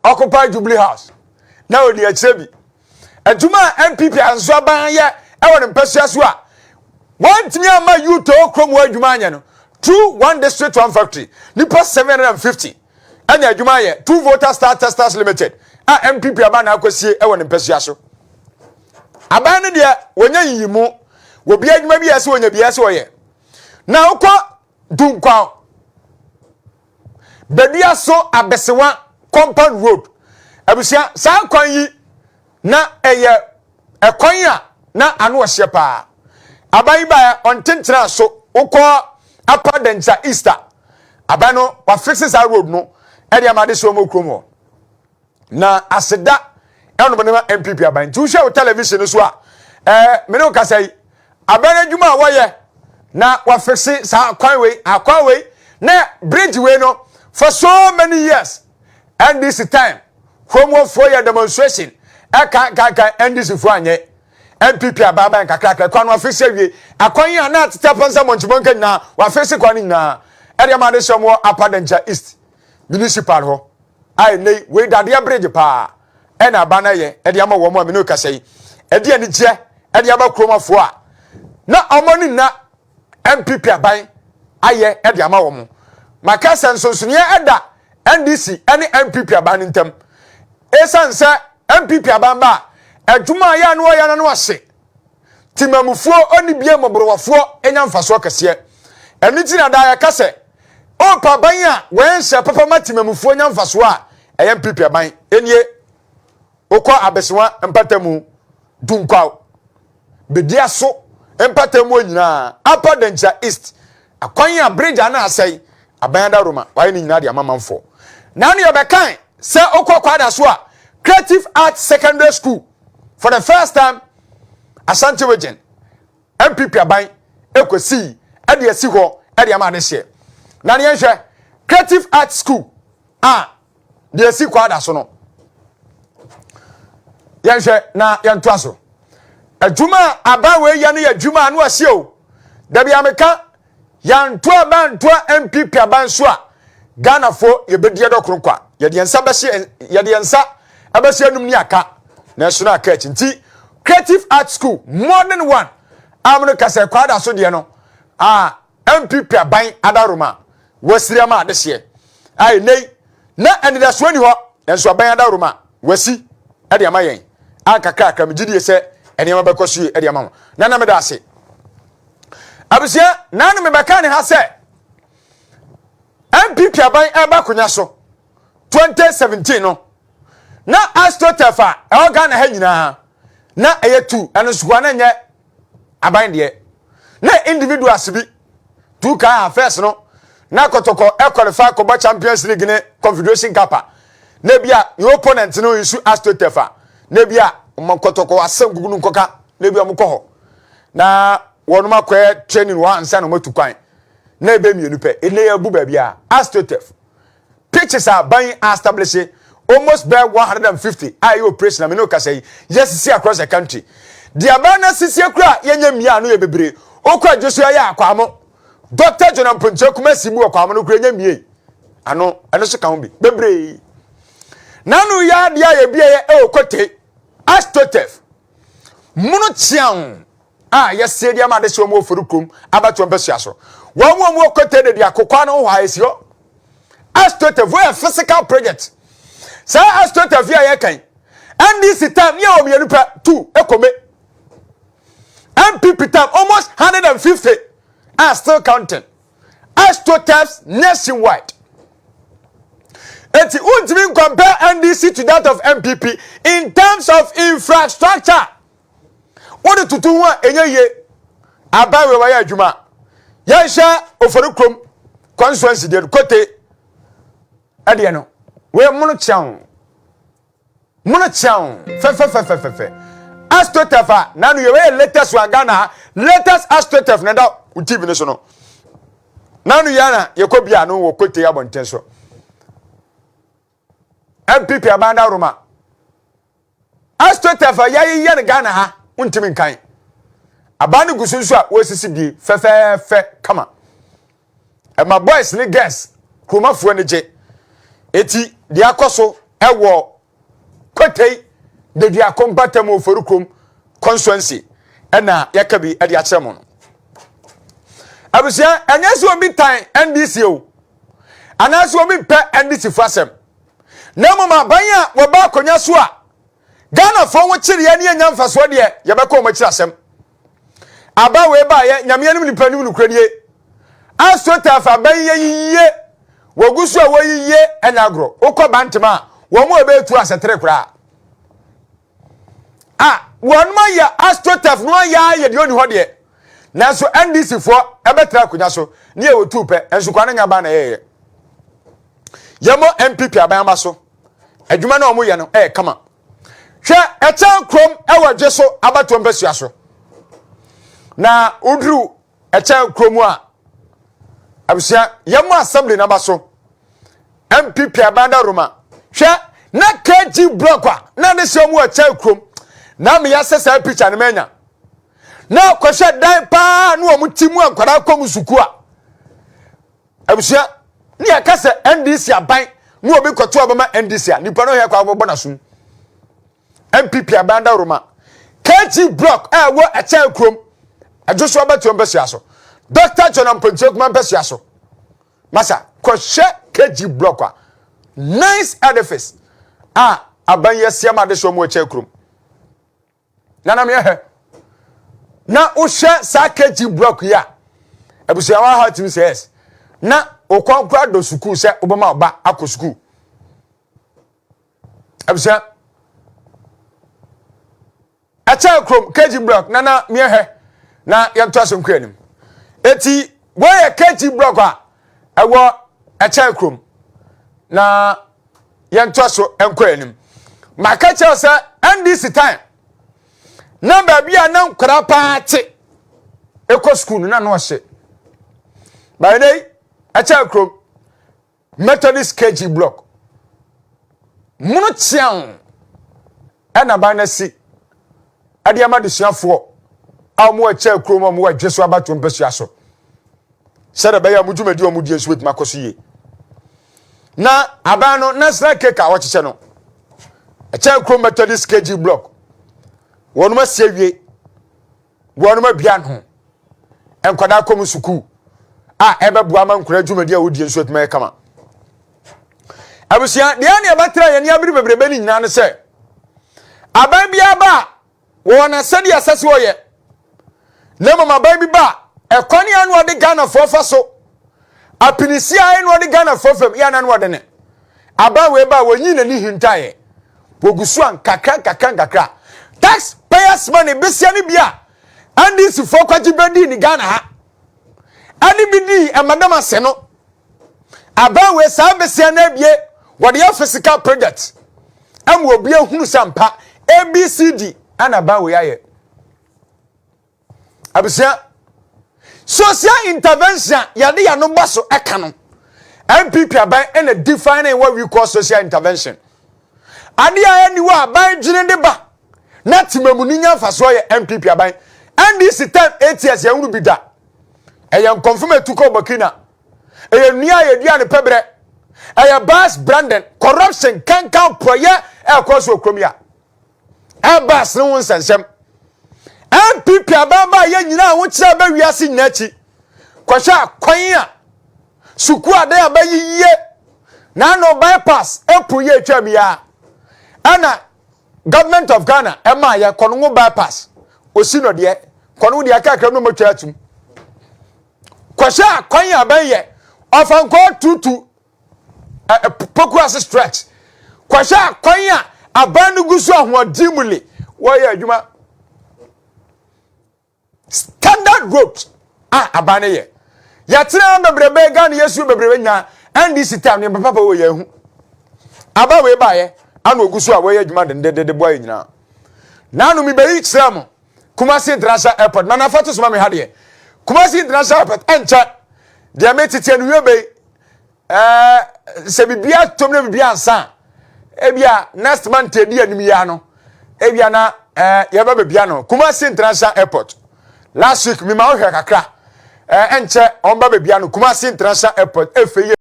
Occupy Jubilee House na ɔdi akyire bi. Adwuma a NPP anso aban yɛ ɛwɔ ne mpasua so a wɔntumi ama youth a kurom wɔ adwuma anyɛ no through One District One Factory, nipa 750 ɛna adwuma ayɛ through Voter Star Testers Limited a NPP aban na akɔsie ɛwɔ ne mpasua so. Aban no deɛ, wɔnyɛ yiyimu wɔbi adwuma bi a ɛsɛ wɔnya bi ɛsɛ wɔyɛ. Na wokɔ Dunkwa, Baabi so Abesewa Compound Road, abusua, saa kwan yi na ɛyɛ ɛkwan a na ano ɔhyɛ paa. Aban yi baa ɔntentena so, wokɔ Upper Denkyira East, aban no wafix saa road no ɛde ama ade so wɔn kurom hɔ. Na aseda ɛnom ne ma NPP aban. Nti wohwɛ wo television no so a, mene wo kasa yi, aban adwuma a wɔyɛ na wafix saa kwan wei, akwan wei na bridge wei no, for so many years, NDC time, kuromuafoɔ yɛ demonstration ɛka kaka, NDC foɔ anyɛ. NPP abaaban kakrakra kwan no wafix awie. Akwan yi a na atete apansa mɔnkyemɔnka nyinaa, wafix kwan no nyinaa ɛde ama ade hyɛ wɔ Upper Denkyira East Municipal hɔ a ɛnɛ wei dadeɛ bridge paa ɛna aba no yɛ ɛde ama wɔn a mene kasa yi. Ɛde anigyeɛ ɛde aba kuromafoɔ a na ɔmo ne nna NPP aban ayɛ ɛde ama wɔn. Maka sɛ nsonsonoeɛ ɛda NDC ɛne NPP aban no ntam, ɛsiane sɛ NPP aban ba a, adwuma a yɛ a no wɔyɛ no ase timamufoɔ ɔne bie mmɔborɔwafoɔ anya mfasoɔ kɛseɛ. Ɛno nti na daa yɛka sɛ ɔpa aban a wɔnhyɛ papa ma timamufoɔ nya mfasoɔ a, ɛyɛ NPP aban. Ɛnie wokɔ Abesewa mpatamu, Dunkwaw, Bedia so mpatamu nyinaa, Upper Denkyira East, akwan a bridge a na asɛe, aban adaroma wayɛ ne nyinaa de ama manfoɔ. Na no yɛbɛkan sɛ wokɔ Kwada so a, Creative Art Secondary School, for the first time Ashanti Region, NPP aban ekosii ɛde asi hɔ ɛde ama ade. Na ne yɛnhwɛ Creative Art School a deɛ esi Kwada so no, yɛnhwɛ na yɛntoa so. Adwuma a aban wei yɛ no yɛ adwuma a no asie o. Dabi, ameka yɛnto aban ntoa NPP aban so a, Ghanafoɔ yɛbɛdi ɛdɔ kwa. Yɛde yɛn nsa bɛhyɛ, yɛde yɛn nsa ɛbɛhyɛ anum ne aka na ɛso no aka akyi. Nti Creative Art School, modern one amono kasa Kwada so deɛ no a, NPP aban adaroma wasiri ama adehyeɛ a ɛnɛ na anidasoɔ ni hɔ, nanso aban adaroma wasi ɛde ama yɛn a, kakrakra megye die sɛ nneɛma bɛkɔ so yie ɛde ama mo. Na na meda ase, abusua. Na no mebɛka ne ha sɛ NPP aban ɛba akonnwa so 2017 no, na astroturf a ɛwɔ Ghana ha nyinaa na ɛyɛ two. Ɛno nso na nyɛ aban deɛ, na individuals bi tu kaa. First no, na Kɔtɔkɔ ɛqualify kɔbɔ Champions League ne Confederation Cup a, na ebi a ne opponent no nsu astroturf a, na ebi a ɔmo Kɔtɔkɔ asɛm gugu no nkɔka, na ebi a ɔmo kɔ hɔ na wɔn akɔyɛ training wɔ ansa na ɔmo atu kwan. Na ebe mmienu pɛ. Ene yɛ bu baabi a astroturf pitches a ban establish almost bɛɛ 150 a ɛyɛ operation na mene okasa yi yɛsisi across the country. Deɛ aban na sisi akura yɛnyɛ mmea no yɛ bebree. Okɔ adwo so yɛ Akwamo, Dr John Mponkyɛ kuma si mu wɔ Kwamo no kura nyɛ mmea ano, ɛno so ka ho bi bebree. Nanu yɛ adeɛ a yɛbi yɛ ɛwɔ Kote, astroturf mono kyeaw a yɛsie de ama ade sɛ wɔn wɔ fori kurom abatoɔ mpɛsua so. Wɔn mu a wɔwɔ Kote de akokɔ no hɔ a esi hɔ astroturf wɔyɛ physical project. Saa astroturf yi a yɛkan, NDC time ne yɛ wɔ mmienu pɛ, two ekome. NPP time, almost 150 are still counting astroturfs nationwide. Eti wontumi compare NDC to that of NPP in terms of infrastructure. Wode tutu ho a, ɛnyɛ yie. Aban wei wɔyɛ adwuma. Yɛnhyɛ Ofori kurom constituency deɛ no, Kote ɛdeɛ no, wei mono kyeaw, mono kyeaw fɛfɛfɛfɛfɛ astroturf a nanu yɛ wɔyɛ latest one Ghana ha, latest astroturf na ɛda wo TV no so no. Nanu yɛ na yɛkɔ bia no wɔ Kote abɔnten so. NPP aban dawuroma, astroturf a yɛayeyɛ no Ghana ha, wontumi nkan. Aban no gu so nso a wɔresisi bie fɛfɛɛfɛ kama ɛma boys ne girls kuromafoɔ ani gye. Eti deɛ akɔ so. Ɛwɔ Kotei Deduako mpatamu Oforikrom constituency ɛna yɛka bi ɛde akyerɛ mo no. Abusua, ɛnyɛ sɛ obi tan NDC o, anaasɛ obi pɛ NDC fo asɛm. Na mmom aban a wɔba akonnwa so a Ghanafoɔ ho kyereɛ ne anya mfasoɔ deɛ, yɛbɛkɔ wɔn akyiri asɛm. Aba wei baayɛ, Nyame anim nipa anim nokorɛ nie. AstroTurf aban yi yie, wɔgu so a wɔyiyie ɛnyɛ agorɔ. Wokɔ Bantam a, wɔn a wɔbɛtu asɛtere koraa. A wɔn ayɛ AstroTurf no ayɛ ayɛ deɛ ɔni hɔ deɛ. Nanso NDC foɔ ɛbɛtena akonnwa so ne yɛ wɔtu pɛ, nso kwa no nya ban na ɛyɛyɛ. Yɛmmɔ NPP aban aba so. Adwuma no a wɔyɛ no ɛyɛ kama. Hwɛ ɛkyɛn kurom ɛwɔ dwe so abatoɔ mpasua so. Na woduru ɛkyɛn kurom a, abusua, yɛmmɔ assembly n'aba so. NPP aban da Roma. Hwɛ na KG block a na ne hyɛ mu ɛkyɛn kurom. Na meyɛ sɛ saa picture no manya. Na kɔhwɛ dan paa na wɔn ti mu a nkwadaa kɔ mu sukuu a. Abusua, ne yɛka sɛ NDC aban na obi kɔto abɛma NDC a, nipa no yɛ kɔ abɔbɔ n'asom. NPP aban da Roma. KG block a ɛwɔ ɛkyɛn kurom. Ɛdwo so abɛtoɔ mpɛsua so. Dr. John Ampontuo Kuma mpɛsua so. Masa, kɔhwɛ KG block a nice edifice a aban yɛ siam ade so mu ɛkyɛn kurom. Nana meyɛ na wohwɛ saa KG block yi a, abusua wa ha tumi sɛ yes na okɔ kora dɔ sukuu sɛ wobɛma ɔba akɔ sukuu. Abusua, ɛkyɛn kurom KG block. Nana meyɛ na yɛnto aso nkɔ anim. Eti wɔyɛ KG block a ɛwɔ ɛkyɛn kurom na yɛnto aso nkɔ anim. Maka kyerɛ sɛ NDC time na baabi a na nkwadaa paa te ɛkɔ sukuu no na no ɔhye baabi yi, ɛkyɛn kurom Methodist KG block mono kyeaw ɛna ban no asi ɛde ama adesuafoɔ a wɔn ɛkyɛn kurom a wɔn adwe so abatoɔ mpasua so, sɛdeɛ ɛbɛyɛ a wɔn dwumadi a wɔn die nso bɛtumi akɔ so yie. Na aban no national cake a wɔkyekyɛ no, ɛkyɛn kurom Methodist KG block, wɔn asi awie, wɔn abia no nkwadaa kɔm sukuu a ɛbɛboa ama nkwadaa dwumadi a wɔdie nso atumi ayɛ kama. Abusua, deɛ ne ɛbɛtena yɛn abiri bebrebe ne nyinaa no sɛ aban biara ba a, wɔwɔ n'asɛdeɛ ɛsɛ sɛ ɔyɛ, na mmom aban bi ba a, ɛkwan a na ɔde Ghanafoɔ fa so apinisi a na ɔde Ghanafoɔ fam yɛ na ɔde ne aban wei ba a, wɔnyi n'ani hintaeɛ, wɔgu so a nkakra nkakra nkakra tax payers money besia no bi a NDC foɔ kwagye bɛdii ne Ghana ha ɛne bi dii ɛmadam ase no, aban wei saa besia no abie wɔde yɛ physical project ɛma obi ehunu sɛ mpa ABCD ɛna aban wei ayɛ. Abusua, social intervention a yɛde yɛn no bɔ so ɛka no, NPP aban ɛna define what we call social intervention. Adeɛ a ɛni wɔ aban dwene de ba na temamu ni nya mfasoɔ yɛ NPP aban. NDC time, 8 years, yɛn bi da ɛyɛ nkɔnfam etu kɔ Burkina, ɛyɛ nnua a yɛdua ne pɛbrɛ, ɛyɛ bus branding, corruption kankan porɔyɛ ɛkɔ so okurom yi a Airbus ne ho nsɛnsɛm. NPP aban ba yɛ nyinaa ho kyerɛ bɛ wiase nyinaa akyi. Kɔhwɛ akwan a sukuu adan a bɛyiyie na ano bypass epu yɛ atwa mi a ɛna Government of Ghana ɛma yɛ Kɔnongo bypass osi no deɛ Kɔnongo deɛ akakra no mɔtwa atum. Kɔhwɛ akwan a bɛyɛ Ɔfankɔɔ tutu Poku Ase stretch. Kɔhwɛ akwan a aban no gu so ahoɔden mu le wɔyɛ adwuma, standard road a aban no yɛ. Yɛtena bebrebe Ghana yɛsuo bebrebe nyinaa, NDC time ne papa wɔ yɛn ho. Aba wei baayɛ ana ogu so a wɔyɛ adwuma dendendende boa yɛ nyinaa. Naanu mi bɛyi kyerɛ mo Kumasi International Airport na nafa to soma mi ha deɛ Kumasi International Airport ɛnkyɛ deɛ mi tete no wie bɛyi sɛ biribi atom na biribi ansa a, ebia next month edi anim yi ano, ebia na yɛbɛ bebia no Kumasi International Airport. Last week mi ma wohwɛ kakra, ɛnkyɛ wɔn ba bebia no Kumasi International Airport efe yie.